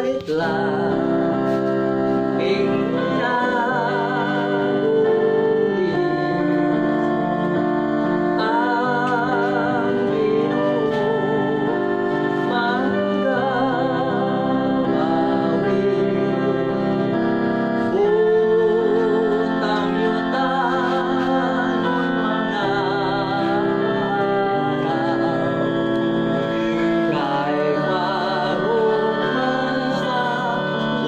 kalit lang ing kinabuhi, ang Ginoo magabawi. Butang yutanon mga araw, kay mahuman sa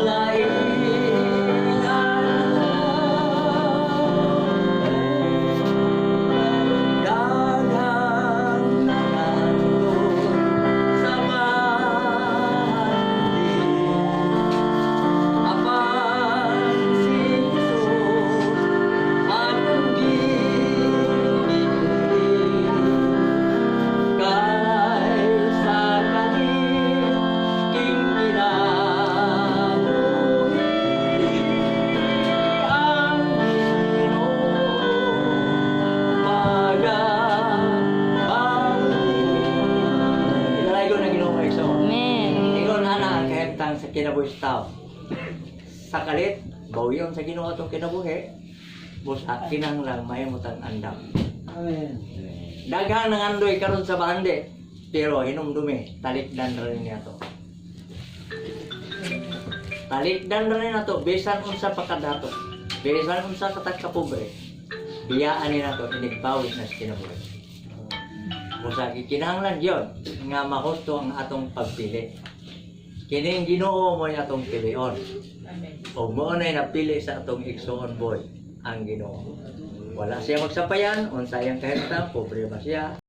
laing adlaw. Daghang nangandoy sa bahandi, apan si Jesus akong gipili, kay sa kalit king kinabuhi, ang Ginoo magabawi. Ilalayon ang Ginoo, mga igsoon. Amen. Ingon ana ang kahimtang sa kinabuhi sa tao. Sa kalit, bawiyon sa Ginoo atong kinabuhi, busa kinahanglan mahimutang andam. Amen. Daghang nangandoy karon sa bahandi, pero hinumdumi, talikdan ra rin niya to. Talikdan ra niya to, bisan unsa pa kadato, bisan unsa katag kapobre, biyaan ni nato, inigbawi na sa kinabuhi. Busa kinahanglan gyud nga mahusto ang atong pagpili. Kining Ginoo mo'y atong pilion. O mao na'y napili sa atong igsoon boy, ang Ginoo. Wala siya magsapayan, unsa iyang kahimtang, pobre ba siya,